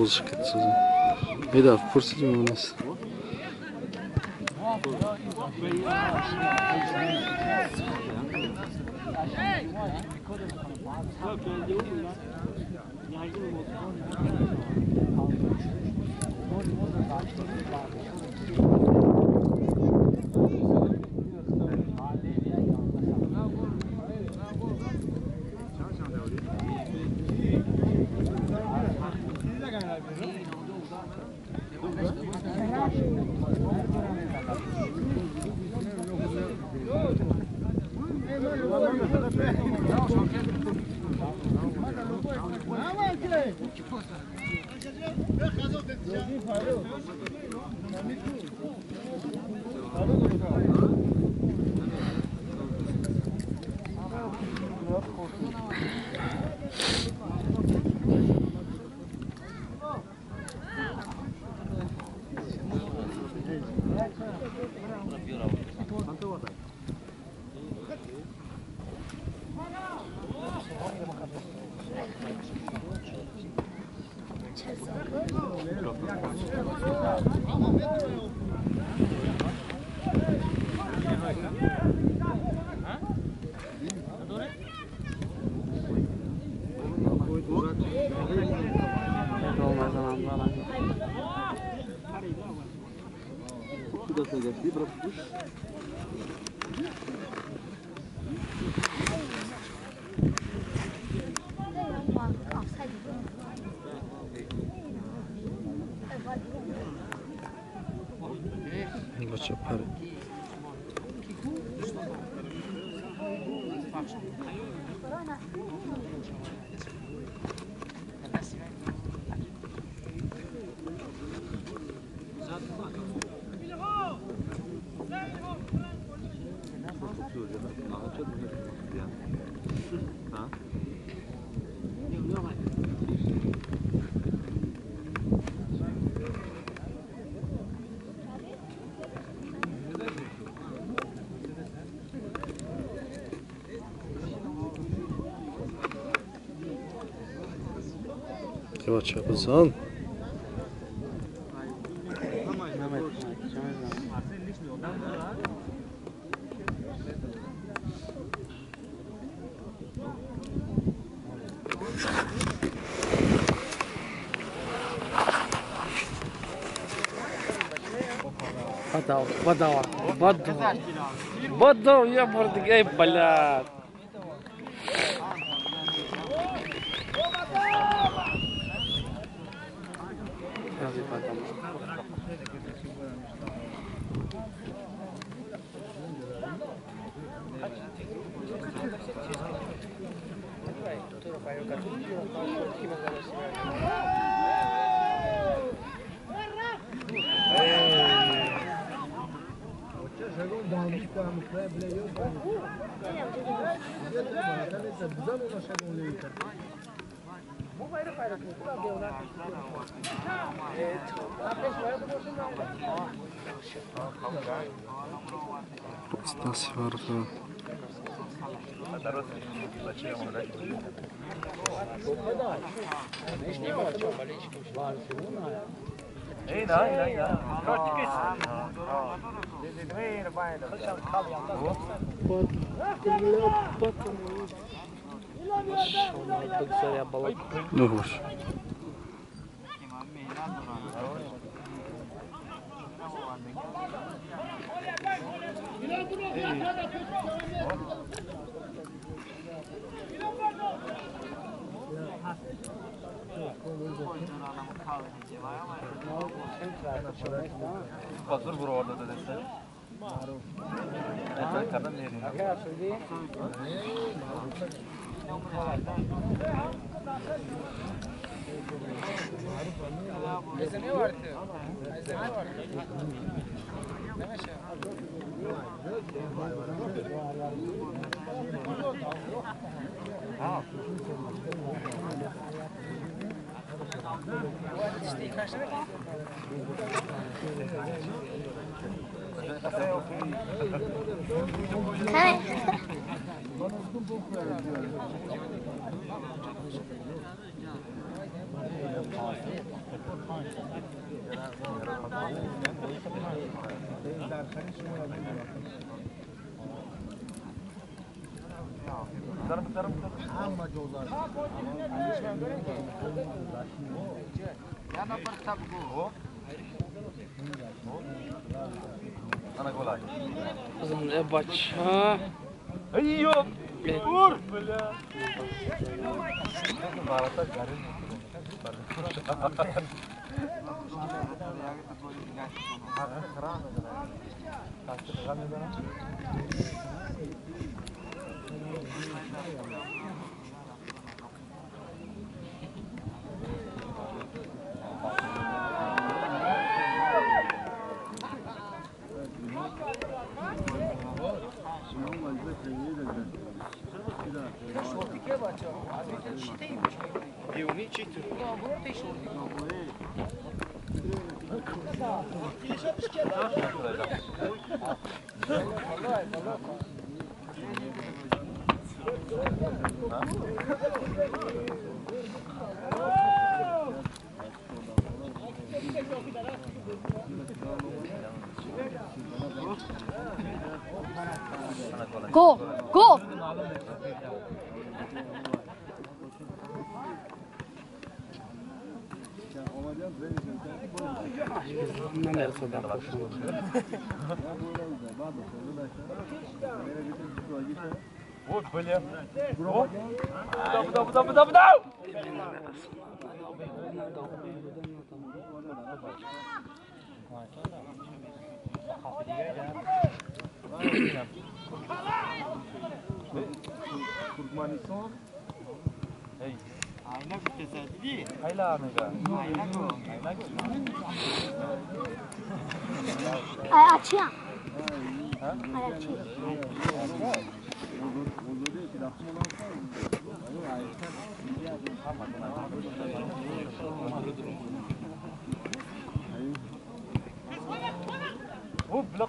Овозш кардсоза. Медав пурсидим нест. Бача пари. Бача бизан. Бадава, бадава, бадава, я мордыгай, блядь. Ну уж. Бача. Ур, бля. Go! Go! Вот, бля. Куда, куда, куда, куда? Туркманистон. Ay açayım. Ay açayım.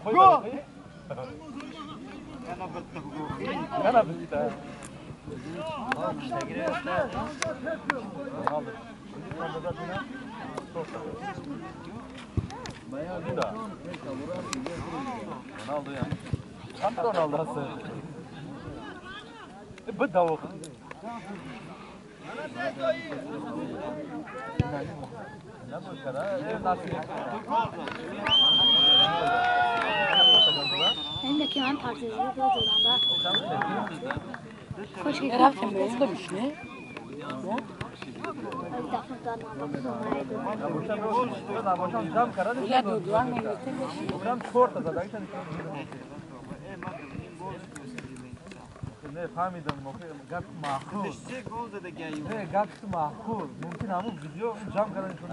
Go! Ana bitti. Ronaldo yani. Tam Ronaldo'sı. Bu davuk. Ben de kimin partisi bu رفتم بازدمش نه؟ نه فهمیدم گپ معقول نه گپ معقول ممکن همون ویدیو جمع کردن چون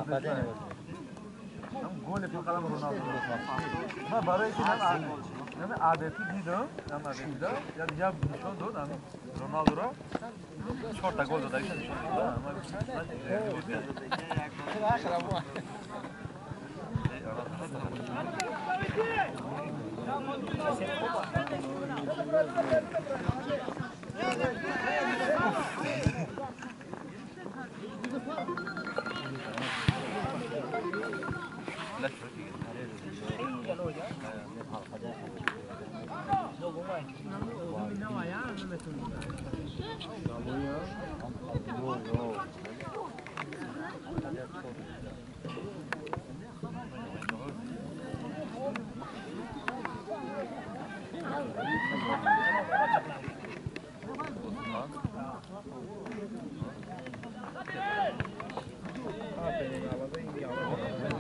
هم گل فقط رونالدو من برای که من عادتی دیدم من عادتی دیدم یعنی یا نشون داد هم رونالدو را 4 تا گل داد نشون داد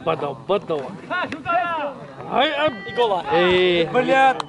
بدو بدو هاي اب ايه بليات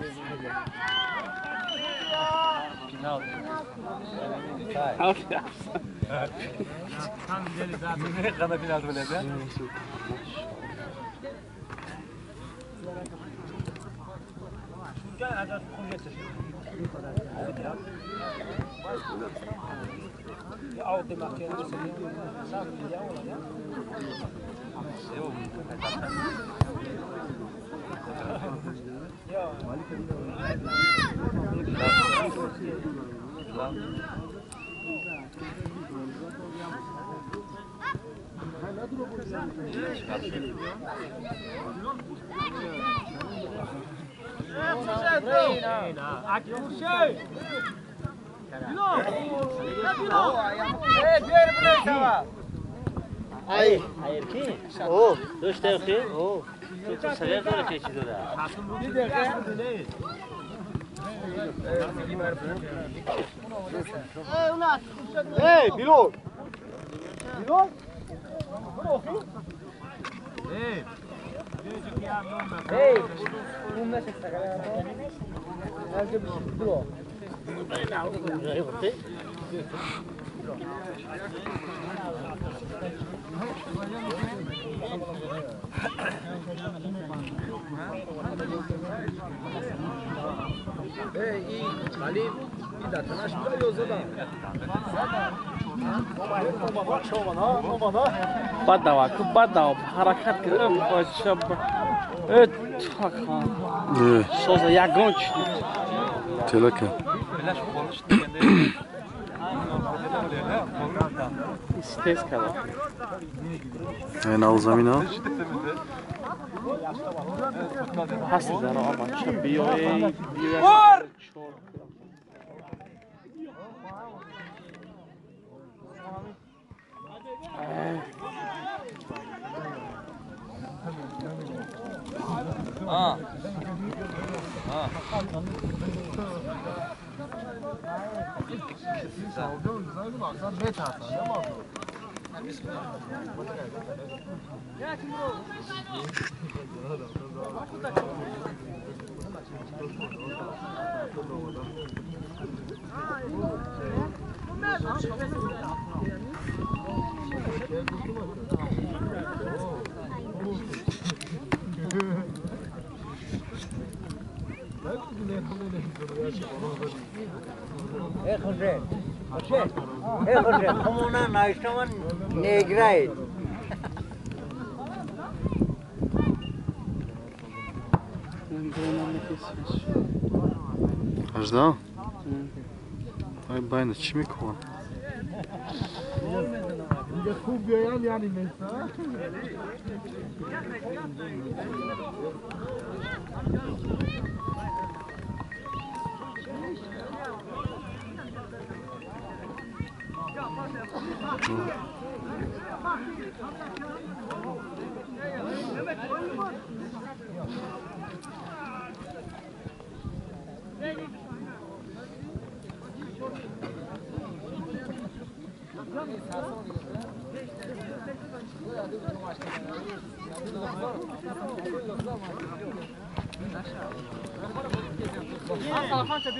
Hey, Bilal! Bilal? Hey! Бадава, бадава, ҳаракат кардам, бача. Соза ягон чи. Телака. Истез кардам. Ай замина. Ҳасти заро бача биё эй биё. Не играет. Ажда? Ай байна чӣ мекунад?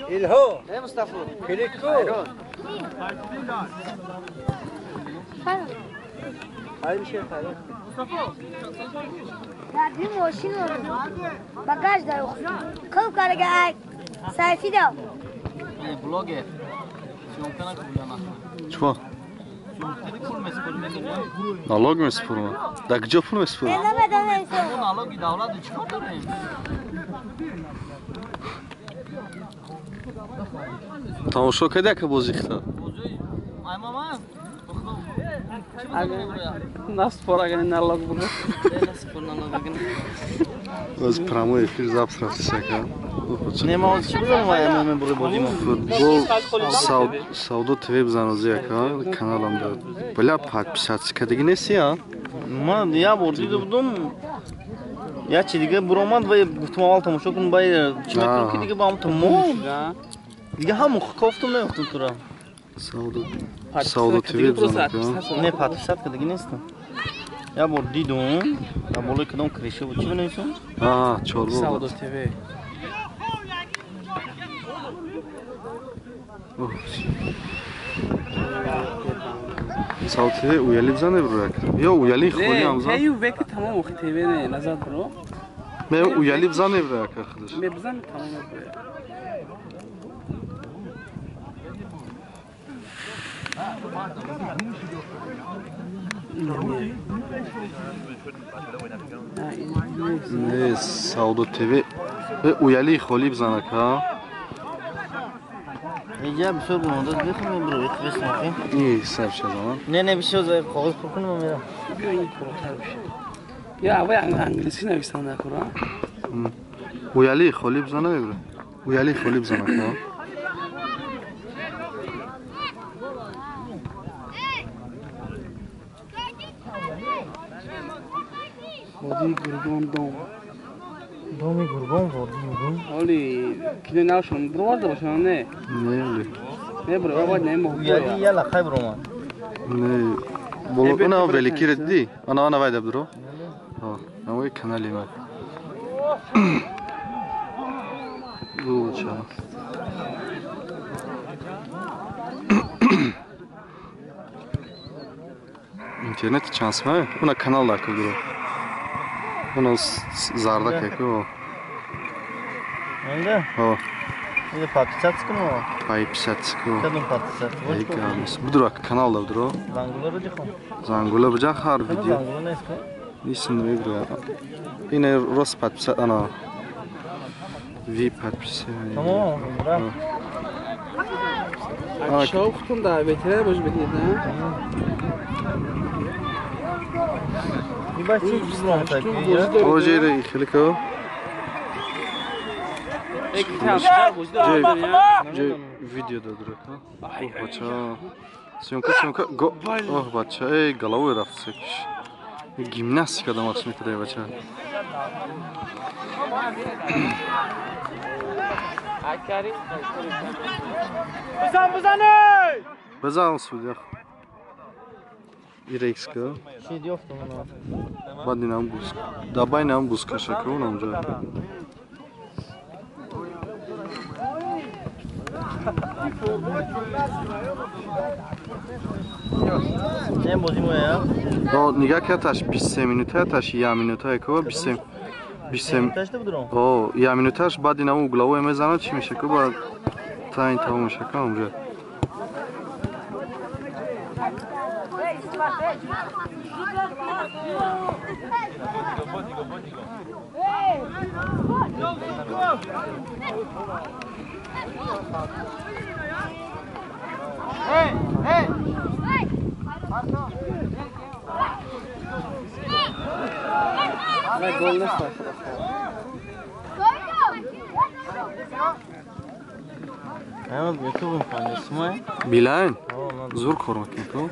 İlho. Ne Mustafa? Kiliko. Hayır bir şey hayır. Mustafa. Bir maşin var. Bagaj da yok. Kıl karga ay. Sayfi da. Блогер. Чего? Налог меспурма. Да где пул меспурма? Налоги давлат чикор дорем? Тамошо кардя ка бозихта? Ай мама. Наспор агани налог буд. Наспор налог агани. Аз прямой эфир запись рафтисака. Не ма чӣ будам ва ММ бури бозимо. Футбол Савдо ТВ бизанози яка каналам да. Бля подписаться кардагӣ неси а? Ман я бор дида будум. Я чи дига буромад ва гуфтум аввал тамошо кун бай чӣ мекунам ки дига ба ҳам тамом. Дига ҳам кофтум наёфтум тура. Савдо ТВ бизанози. Не подписать кардагӣ нестам. Я бор дидум, дар болои кадом криша буд. Чӣ бинависам? Аа, чорбо. Савдо ТВ. Савдо ТВ уяли бизане бро. Ё уяли холи ҳам зан. Не, веки тамом охи ТВ не, назад бро. Ме уяли бизане бро яка худаш. Ме бизане тамом бро. Не, Савдо ТВ уяли холи бизанака. اینجا بسیار بمونده بخونم برو یک بس مخیم. این سر چه زمان؟ نه نه بسیار کاغذ پر کنم میرم. بیا این پروتر بشه. یا اول انگلیسی نویسم نکنم. ویالی خالی بزنه ببره. ویالی خالی بزنه که. وادی گرگان دوم. دومی گرگان وادی گرگان. ولی کلی ناشون برو باشه نه. نه نه برو باید نه مو. ویالی یلا خیلی برو من. نه. بولو انا ولی کیردی. انا باید برو. ها نوی کانالی ما. لوچا. интернет чансма уна канал лака бро. Уна зарда како. Анда? О. Или подписаться кну? Подписаться кну. Кадом подписаться? Будро канал да бро. Зангула бижа. Зангула бижа хар видео. Зангула нест. Нисин вибро. Ина рос подписаться ана. Ви подписаться. Тамом, бра. Шоу хутун да ветеринар бош бедид, не? Ожери хелико. Видео да дурака. Ох бача. Съемка съемка. Го. Ох бача, эй головой рафт секиш. Гимнастика да машина кадай бача. Бизан бизане! Бизан судья. Ирекска. Бади нам буск. Дабай нам буска шакру нам же. Не бозимо я? Но нига каташ 23 минута, таш 1 минута ко 23. О, 1 минуташ бади нам угловой мезана чи миша ко ба тайн тамом миша ко онҷа. Билайн? Зур кор мекунӣ?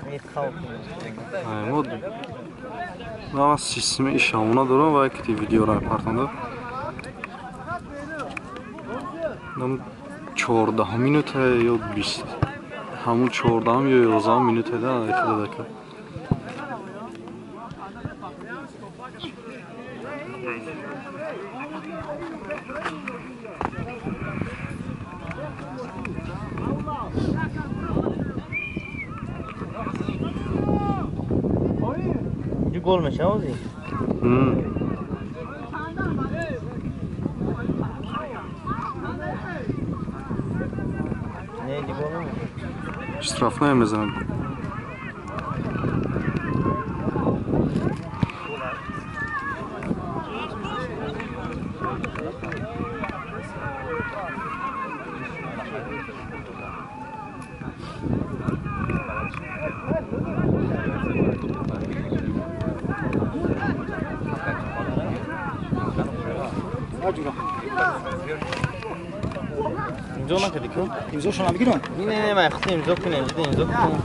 Мо системи ишамона дорам ва ки видеоро мепартонда. Нам 14 минута ё 20. Ҳамун 14 ё 11 минута да хеле. Гол мешавази? Не, не гол. Штрафная мезанад. имзо накарди ку? Имзошо намегирам? Не, не, ман худам имзо кунем, имзо кунем.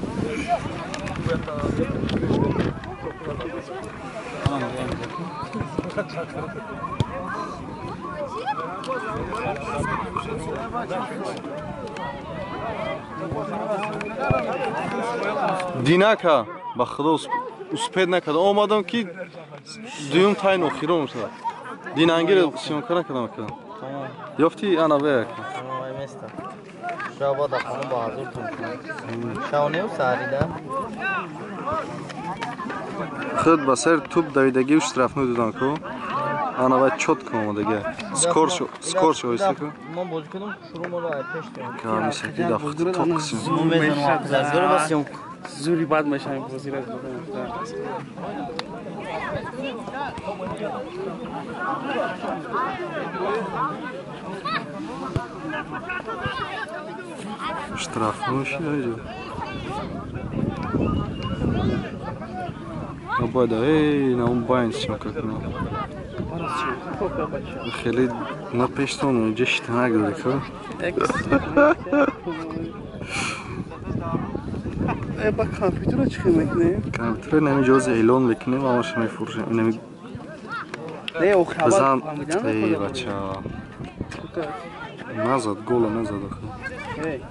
Динака, ба худо успед накарда. Омадам ки дуюм тайн охирон шуда. Динангир съёмка накардам ка. Ёфти ана век. Шаба да хона ба ҳазур тун. Шавнеу сарида. Худ ба сар туп давидагию штрафной дудан ку. Ана вай чётко омадага. Скор шо, скор шо ойса ку. Ман бозӣ кардам, шурӯъ моро ай пеш додам. Камиса дида топ қисм. Зур ба съёмка. Зури бад мешавем бозира. Штрафной шида. Абада, эй, на он байн съемка кунам. Хеле на пештон инҷа шитанак дорӣ ка? Ба компютера чӣ хел мекунем? Компютера нами ҷози эълон мекунем, ҳамаша мефурӯшем. Инами Не, охи бизан. Эй, бача. Назад, гола назад охи. Эй.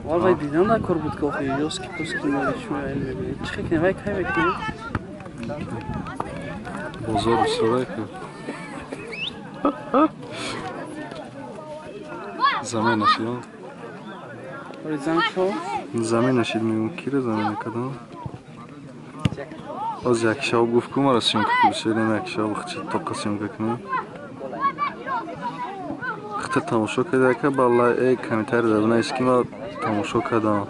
Вай дидан дар кор буд ки охи ёски пуски мебинем. Чӣ хел кунем? Вай кай мекунем? Бозор бисёрай ки. Замин нашид. Замин нашид мегӯм киро замин кардам? Оз як шаб гуфт ку мара съёмка кунем, як шаб хчи тоқа съёмка кунем. Хта тамошо карда ка балла э комментарий дар бинавис ки ма тамошо кардам.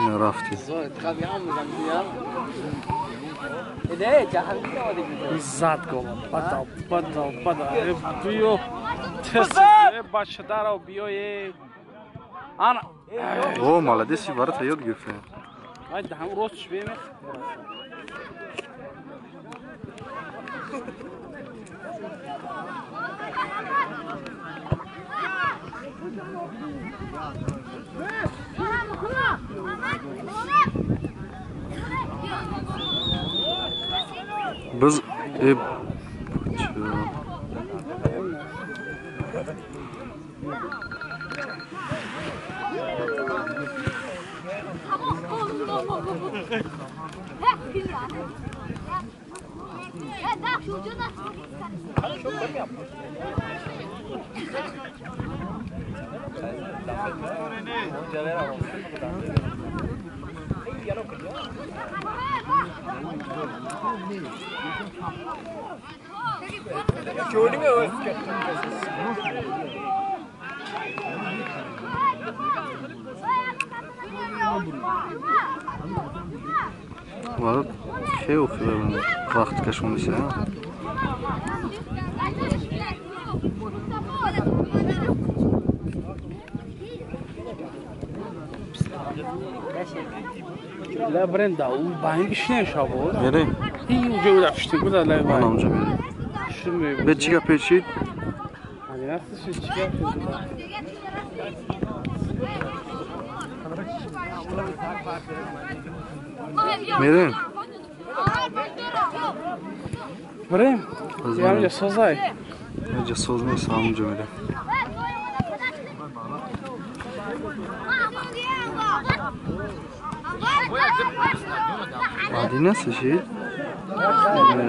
Ина рафти. Зад гола. Бада, бада, бада. Биё. Бача дарав биё е. Ана. О, молодец, ворота ёд гирифта. Ай даҳам ростш бемех. Biz э Вард хел хел вақт кашониса. لا برندا وباين بشنه شابو. Мерем. ин уҷо буда пишти буда лай Ана унҷо мерем. Бе чӣ гап печид? Мерем. Брем. Ямҷа созай. Ямҷа соз нест, ҳамунҷо мерем. Один шид?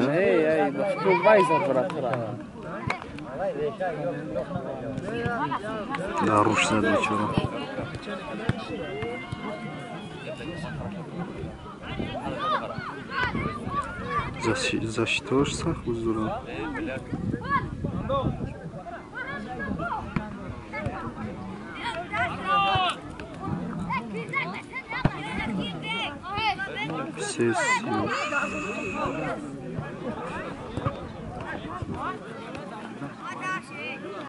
Эй, эй, ба фикру вай зад братра. Да, руш зад бечора. Защитош сахт бузурам. Все.